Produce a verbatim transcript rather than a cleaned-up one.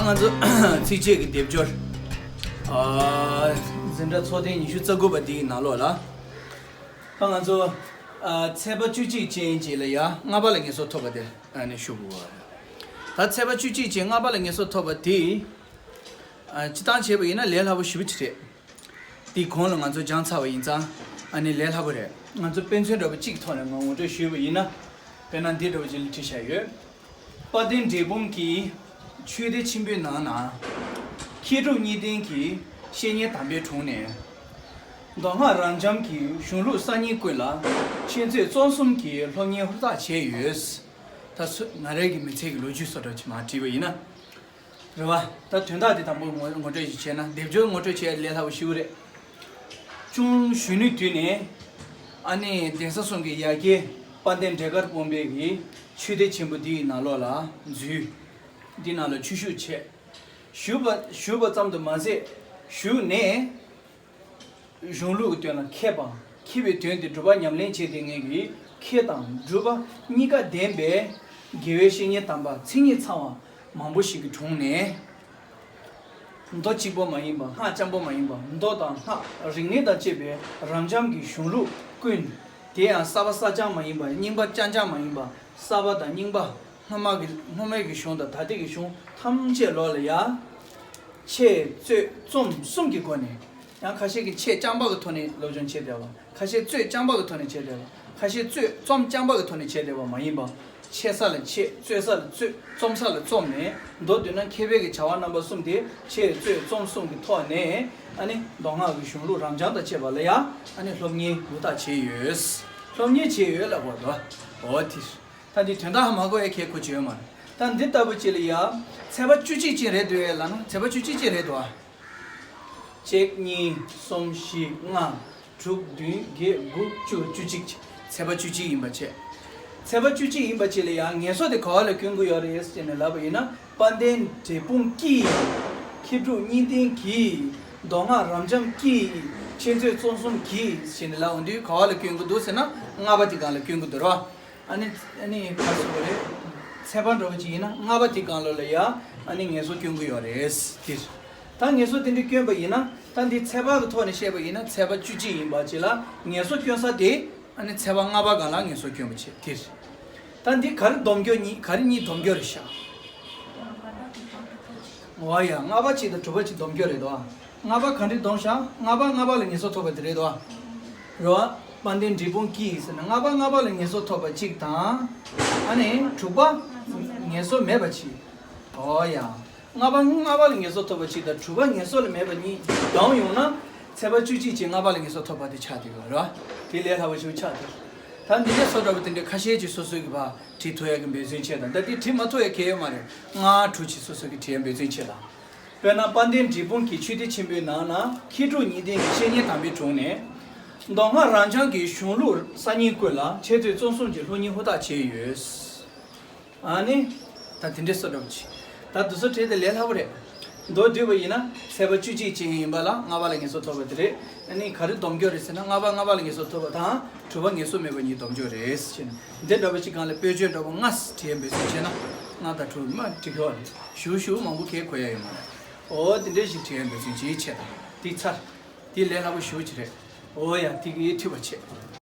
ང་ཚོ་ཚིགས་བཅད་ཀྱི་སྡེབ་སྦྱོར། ཨ། འཛིན་གྲྭ་ཚོགས་ཐེངས་ཉི་ཤུ་རྩ་དགུ་པ་འདིའི་ནང་ལོགས་ལ། ད་ང་ཚོ་ཨ་ཚེག་པ་བཅུ་གཅིག་ཅན་གྱི་ལ་ཡ་ལྔ་པ་ལ་ངེས་སོ་ཐོབ་པ་དེ་ཨ་ནི་ཞུ་དགོས་པ་རེད། ད་ཚེག་པ་བཅུ་གཅིག་ཅན་ལྔ་པ་ལ་ངེས་སོ་ཐོབ་པ་དེ་ཨ་སྤྱིར་བཏང་བྱས་པ་ཡིན་ན་ལས་སླ་པོ་ཞེ་པོ་ཅིག་རེད། དེའི་གོང་ལ་ང་ཚོ་སྦྱངས་ཚར་བ་ཡིན་ཙང་ཨ་ནི་ལས་སླ་པོ་རེད། ང་ཚོ་དཔེ་མཚོན་འདྲ་པོ་གཅིག་ཐོག་ནས་ང་ངོ་སྤྲོད་ཞུས་པ་ཡིན་ན། དཔེར་ན་འདི་འདྲ་པོ་ཅིག་ལ་བྲིས་བཞག་ཡོད། དཔལ་ལྡན་འབྲས་སྤུངས་ཀྱི་ཆོས་སྡེ་ཆེན་པོའི་ནང་ན། མཁས་གྲུབ་གཉིས་ལྡན་གྱི་བཤེས་གཉེན་དམ་པའི་དྲུང་ནས། མདོ་སྔགས་རབ་འབྱམས་ཀྱི་གཞུང་ལུགས་གསར་རྙིང་ཀུན་ལ་འཆད་རྩོད་རྩོམ་གསུམ་གྱི་སློབ་གཉེར་ཧུར་ཐག་བྱས་ཡོད། ད་སུ་ང་རའི་གི་མི་ཚེ་གི་ལོ་རྒྱུས་བཟོ་འདྲ་ཅིག་མར་བྲིས་པ་ཡིན་ན། རེད་བ། ད་དོན་དག་འདི་དང་པོ་ངོ་ངོ་སྤྲོད་ཅིག་བྱས་ན་སྡེབ་སྦྱོར་ངོ་སྤྲོད་བྱས་ལས་སླ་པོ་ཞེ་པོ་རེད། ཅུང་གཞོན་ནུའི་དུས་ནས་ཨ་ནི་གདན་ས་གསུམ་གྱི་ཡ་གྱལ་དཔལ་ལྡན་འབྲས་དཀར་སྤུངས་པའི་གི་ཆོས་སྡེ་ཆེན་པོ་འདིའི་ནང་ལོགས་ལ་འཛུལ། འདི་ནང་ལ་ཆོས་ཞུགས་བྱས། ཞུགས་པ་ཞུགས་པ་ཙམ་དུ་མ་ཟད་ཞུགས་ནས། གཞུང་ལུགས་ཀྱི་དོན་ལ་མཁས་པ། མཁས་པའི་དོན་དེ་སྒྲུབ་པ་ཉམས་ལེན་བྱས་ཏེ་ངེད་ཀྱིས་མཁས་དང་སྒྲུབ་པ་གཉིས་ཀ་ལྡན་པའི་དགེ་བའི་བཤེས་གཉེན་དམ་པ་མཚན་ཉིད་ཚང་བ་མང་པོ་ཞིག་གི་དྲུང་ནས། མདོ་གཅིག་པོ་མ་ཡིན་པ་སྔགས་རྐྱང་པོ་མ་ཡིན་པ་མདོ་དང་སྔགས་རིག་གནས་དང་བཅས་པའི་རབ་འབྱམས་ཀྱི་གཞུང་ལུགས་ཀུན། དེ་ཡང་གསར་པ་གསར་རྐྱང་མ་ཡིན་པ་རྙིང་པ་རྐྱང་རྐྱང་མ་ཡིན་པ་གསར་པ་དང་རྙིང་པ། སྔ་མ་གི་སྔོན་མའི་གི་གཞུང་དང་ད་ལྟའི་གི་གཞུང་ཐམས་ཅད་ལོགས་ལ་ཡ། འཆད་རྩོད་རྩོམ་གསུམ་གྱི་སྒོ་ནས། ཡང་ཁ་ཤས་ཀྱིས་འཆད་རྐྱང་པ་གི་ཐོག་ནས་སློབ་སྦྱོང་བྱས་བསྡད་པ། ཁ་ཤས་རྩོད་རྐྱང་པ་གི་ཐོག་ནས་བྱས་བསྡད་པ། ཁ་ཤས་རྩོད་རྩོམ་རྐྱང་པ་གི་ཐོག་ནས་བྱས་བསྡད་པ་མ་ཡིན་པ། འཆད་ས་ལ་འཆད། རྩོད་ས་ལ་རྩོད། རྩོམ་ས་ལ་རྩོམ་ནས། མདོར་བསྡུས་ན་མཁས་པའི་གི་བྱ་བ་རྣམ་པ་གསུམ་དེ་འཆད་རྩོད་རྩོམ་གསུམ་གྱི་ཐོག་ནས་ཨ་ནི་མདོ་སྔགས་ཀྱི་གཞུང་ལུགས་རབ་འབྱམས་དང་བཅས་པ་ལ་ཡང་ཨ་ནི་སློབ་གཉེར་ཧུར་ཐག་བྱས་ཡོད། སློབ་གཉེར་བྱས་ཡོད་ལབ་པ་རེད། འོ་དེ། ད་འདི་དོན་དག་མ་གོ་ཡ་ཁྱད་ཁོ་བྱོས་མ་རེད། ད་འདི་ལྟ་བུ་ཅིག་ལ་ཡ། ཚེག་པ་བཅུ་གཅིག་ཅན་རེད་འདུག་ཨེ་ལབ་ན་ཚེག་པ་བཅུ་གཅིག་ཅན་རེད་འདུག་ཨ། གཅིག་གཉིས་གསུམ་བཞི་ལྔ། དྲུག་བདུན་བརྒྱད་དགུ་བཅུ་བཅུ་གཅིག་ཚེག་པ་བཅུ་གཅིག་ཡིན་པ་བྱས། ཚེག་པ་བཅུ་གཅིག་ཡིན་པ་ཅིག་ལ་ཡ་ངེས་སོ་དེ་ག་བ་ལ་བསྐྱོན་གྱི་ཡོད་རེད་ཟེར་ནས་ལབ་པ་ཡིན་ན་དཔལ་ལྡན་འབྲས་སྤུངས་ཀྱིས། མཁས་གྲུབ་གཉིས་ལྡན་གྱིས། མདོ་སྔགས་རབ་འབྱམས་ཀྱིས། འཆད་རྩོད་རྩོམ་གསུམ་གྱིས་ཟེར་ནས་ལབ་འོང་དུས་ག་བ་ལ་བསྐྱོན་གྱི་འདུག་ཟེར་ན་ལྔ་པ་དེ་སྒང་ལ་བསྐྱོན་གྱི་འདུག་ར། ཨ་ནི་ཨ་ནི་ག་རེ་ཟེར་དགོས་རེད། ཚེག་པ་འདྲ་བོ་ཅིག་ཡིན་ན་ལྔ་པ་དེ་སྒང་ལོགས་ལ་ཡ་ཨ་ནི་ངེས་སོ་བསྐྱོན་གྱི་ཡོད་རེད་དེ། ད་ངེས་སོ་དེ་འདྲ་བསྐྱོན་པ་ཡིན་ན་ད་འདི་ཚེག་པ་གི་ཐོག་ནས་བཤད་པ་ཡིན་ན་ཚེག་པ་བཅུ་གཅིག་ཡིན་པ་ཅིག་ལ་ངེས་སོ་བསྐྱོན་ས་དེ་ཨ་ནི་ཚེག་པ་ལྔ་པ་སྒང་ལ་ངེས་སོ་བསྐྱོན་པ་བྱེད་དེ། ད་འདི་ག་རེ་སྡོམ་རྒྱུ་གཉིས་ག་རེ་གཉིས་སྡོམ་རྒྱུ་རེད་ཤག་འོ་ཡ། ལྔ་པ་གཅིག་དང་དྲུག་པ་གཅིག་སྡོམ་རྒྱུ་རེད་དོ། ལྔ་པ་ག་འདྲ་སྡོམ་ཤག་ལྔ་པ་ལྔ་པ་ལ་ངེས་སོ་ཐོབ་པ་དེ་རེད་དོ། རེད་བ། དཔལ་ལྡན་འབྲས་སྤུངས་ཀྱིས་ཟེར་ན་ལྔ་པ་ལྔ་པ་ལ་ངེས་སོ་ཐོབ་པ་གཅིག་དང་། ཨ་ནི་དྲུག་པ་ངེས་སོ་མེད་པ་གཅིག་འོ་ཡ། ལྔ་པ་ལྔ་པ་ལ་ངེས་སོ་ཐོབ་པ་གཅིག་དང་དྲུག་པ་ངེས་སོ་ལ་མེད་པ་གཉིས་སྡོམ་ཡོང་ན། ཚེག་པ་བཅུ་གཅིག་ཅན་ལྔ་པ་ལ་ངེས་སོ་ཐོབ་པ་དེ་ཆགས་བསྡད་ཡོད་རེད་བ། དེ་ལས་སླ་བ་ཞིག་ཆགས་བསྡད། ད་འདི་འདྲ་བཟོ་འདྲ་པོ་དེ་འདྲ་ཁ་ཤས་ཅིག་སོ་སོ་གི་བ་བྲིས་ཐུབ་ཡ་གི་འབད་བརྩོན་བྱེད་དང་ད་དེ་བྲིས་མ་ཐུབ་ཡ་གལ་ཡོད་མ་རེད། ལྔ་དྲུག་ཅིག་སོ་སོ་གི་བྲིས་ཡ་འབད་བརྩོན་བྱེད་དང་། དཔེར་ན་དཔལ་ལྡན་འབྲས་སྤུངས་ཀྱི་ཆོས་སྡེ་ཆེན་པོའི་ནང་ན་མཁས་གྲུབ་གཉིས་ལྡན་གྱི་བཤེས་གཉེན་དམ་པའི་དྲུང་ནས། མདོ་སྔགས་རབ་འབྱམས་ཀྱི་གཞུང་ལུགས་གསར་རྙིང་ཀུན་ལ་འཆད་རྩོད་རྩོམ་གསུམ་གྱི་སློབ་གཉེར་ཧུར་ཐག་བྱས་ཡོད། ཨ་ནི། ད་དེ་འདྲའི་བཟོ་འདྲ་པོ་ཅིག་ད་དེ་ཚོ་བྲིས་ཏེ་ལས་སླ་པོ་རེད། མདོར་བསྡུས་པ་ཡིན་ན་ཚེག་པ་བཅུ་གཅིག་ཅན་ཡིན་པ་ལ་ལྔ་པ་ལ་ངེས་སོ་ཐོབ་པ་དེ་རེད། ཨ་ནི་ག་རེ་སྡོམ་རྒྱུ་རེད་ཟེར་ན་ལྔ་པ་ལྔ་པ་ལ་ངེས་སོ་ཐོབ་པ་དང་དྲུག་པ་ངེས་སོ་མེད་པ་གཉིས་སྡོམ་རྒྱུ་རེད་ཟེར་ནས་འདི་འདྲ་པོ་ཅིག་སྒང་ལ་དཔེ་བརྗོད་འདྲ་པོ་ལྔ་བྲིས་ཡ་འབད་བརྩོན་བྱས་ན་ལྔ་དང་དྲུག་མ་འགྲིག་གི་རེད། ཞུ་ཞུ་མང་པོ་གས་གོ་ཡ་ཡོད་མ་རེད། འོ་དེ་འདྲའི་ཞིག་བྲིས་ཡ་འབད་བརྩོན་བྱེད་ཆེད་དང་དེ་ཚར། དེ་ལས་སླ་པོ་ཞུ་ཅི་རེད། འོ་ཡ་དེ་གི་འཐུས་པ་ཆེ།